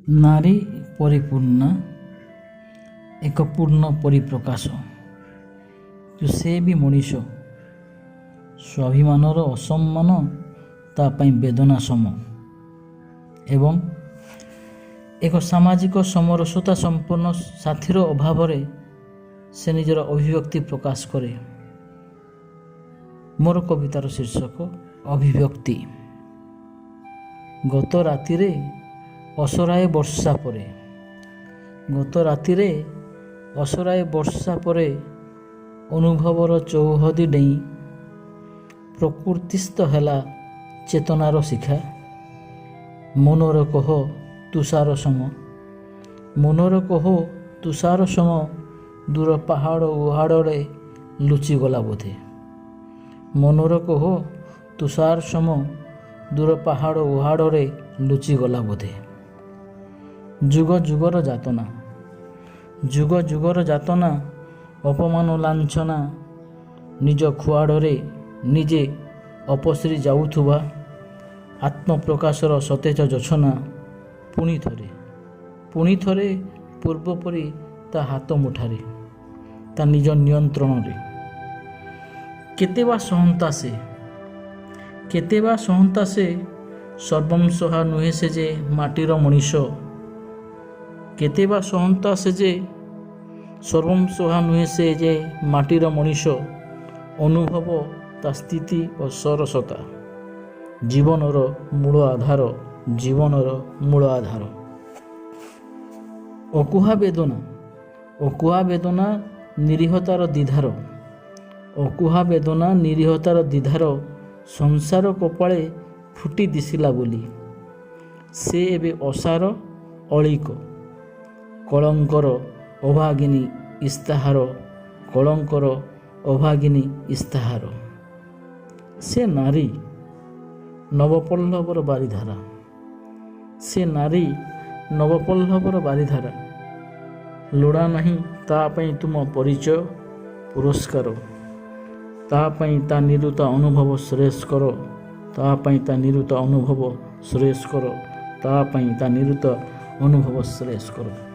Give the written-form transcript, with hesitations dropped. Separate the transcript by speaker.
Speaker 1: ନାରୀ ପରିପୂର୍ଣ୍ଣା, ଏକ ପୂର୍ଣ୍ଣ ପରିପ୍ରକାଶ। କିନ୍ତୁ ସେ ବି ମଣିଷ। ସ୍ୱାଭିମାନର ଅସମ୍ମାନ ତା ପାଇଁ ବେଦନା ସମ ଏବଂ ଏକ ସାମାଜିକ ସମରସତା ସମ୍ପନ୍ନ ସାଥୀର ଅଭାବରେ ସେ ନିଜର ଅଭିବ୍ୟକ୍ତି ପ୍ରକାଶ କରେ। ମୋର କବିତାର ଶୀର୍ଷକ ଅଭିବ୍ୟକ୍ତି। ଗତ ରାତିରେ ଅସରାଏ ବର୍ଷା ପରେ, ଗତ ରାତିରେ ଅସରାଏ ବର୍ଷା ପରେ, ଅନୁଭବର ଚୌହଦି ଡେଇଁ ପ୍ରକୃତିସ୍ଥ ହେଲା ଚେତନାର ଶିଖା। ମନର କୋହ ତୁଷାର ସମ, ମନର କୋହ ତୁଷାର ସମ ଦୂର ପାହାଡ଼ ଉହାଡ଼ରେ ଲୁଚିଗଲା ବୋଧେ। ମନର କୋହ ତୁଷାର ସମ ଦୂର ପାହାଡ଼ ଉହାଡ଼ରେ ଲୁଚିଗଲା ବୋଧେ। ଯୁଗ ଯୁଗର ଯାତନା, ଯୁଗ ଯୁଗର ଯାତନା, ଅପମାନ ଲାଞ୍ଛନା, ନିଜ ଖୁଆଡ଼ରେ ନିଜେ ଅପସରି ଯାଉଥିବା ଆତ୍ମପ୍ରକାଶର ସତେଜ ଜୋଛନା ପୁଣି ଥରେ, ପୁଣି ଥରେ ପୂର୍ବପରି ତା ହାତ ମୁଠାରେ, ତା ନିଜ ନିୟନ୍ତ୍ରଣରେ। କେତେ ବା ସହନ୍ତା ସେ, କେତେ ବା ସହନ୍ତା ସେ? ସର୍ବଂସହା ନୁହେଁ ସେ ଯେ ମାଟିର ମଣିଷ। କେତେ ବା ସହନ୍ତା ସେ ଯେ, ସର୍ବଂସହା ନୁହେଁ ସେ ଯେ ମାଟିର ମଣିଷ। ଅନୁଭବ ତା ସ୍ଥିତି ଓ ସରସତା ଜୀବନର ମୂଳ ଆଧାର, ଜୀବନର ମୂଳ ଆଧାର। ଅକୁହା ବେଦନା, ଅକୁହା ବେଦନା ନିରୀହତାର ଦ୍ୱିଧାର, ଅକୁହା ବେଦନା ନିରୀହତାର ଦ୍ୱିଧାର ସଂସାର କପାଳେ ଫୁଟି ଦିଶିଲା ବୋଲି ସେ ଏବେ ଅସାର, ଅଳୀକ, କଳଙ୍କର ଅଭାଗିନୀ ଇସ୍ତାହାର, କଳଙ୍କର ଅଭାଗିନୀ ଇସ୍ତାହାର। ସେ ନାରୀ ନବପଲ୍ଲବର ବାରିଧାରା, ସେ ନାରୀ ନବପଲ୍ଲବର ବାରିଧାରା। ଲୋଡ଼ା ନାହିଁ ତା ପାଇଁ ତୁମ ପରିଚୟ, ପୁରସ୍କାର। ତା ପାଇଁ ତା ନିରୁତା ଅନୁଭବ ଶ୍ରେୟସ୍କର, ତା ପାଇଁ ତା ନିରୁତା ଅନୁଭବ ଶ୍ରେୟସ୍କର, ତା ପାଇଁ ତା ନିରୁତା ଅନୁଭବ ଶ୍ରେୟସ୍କର।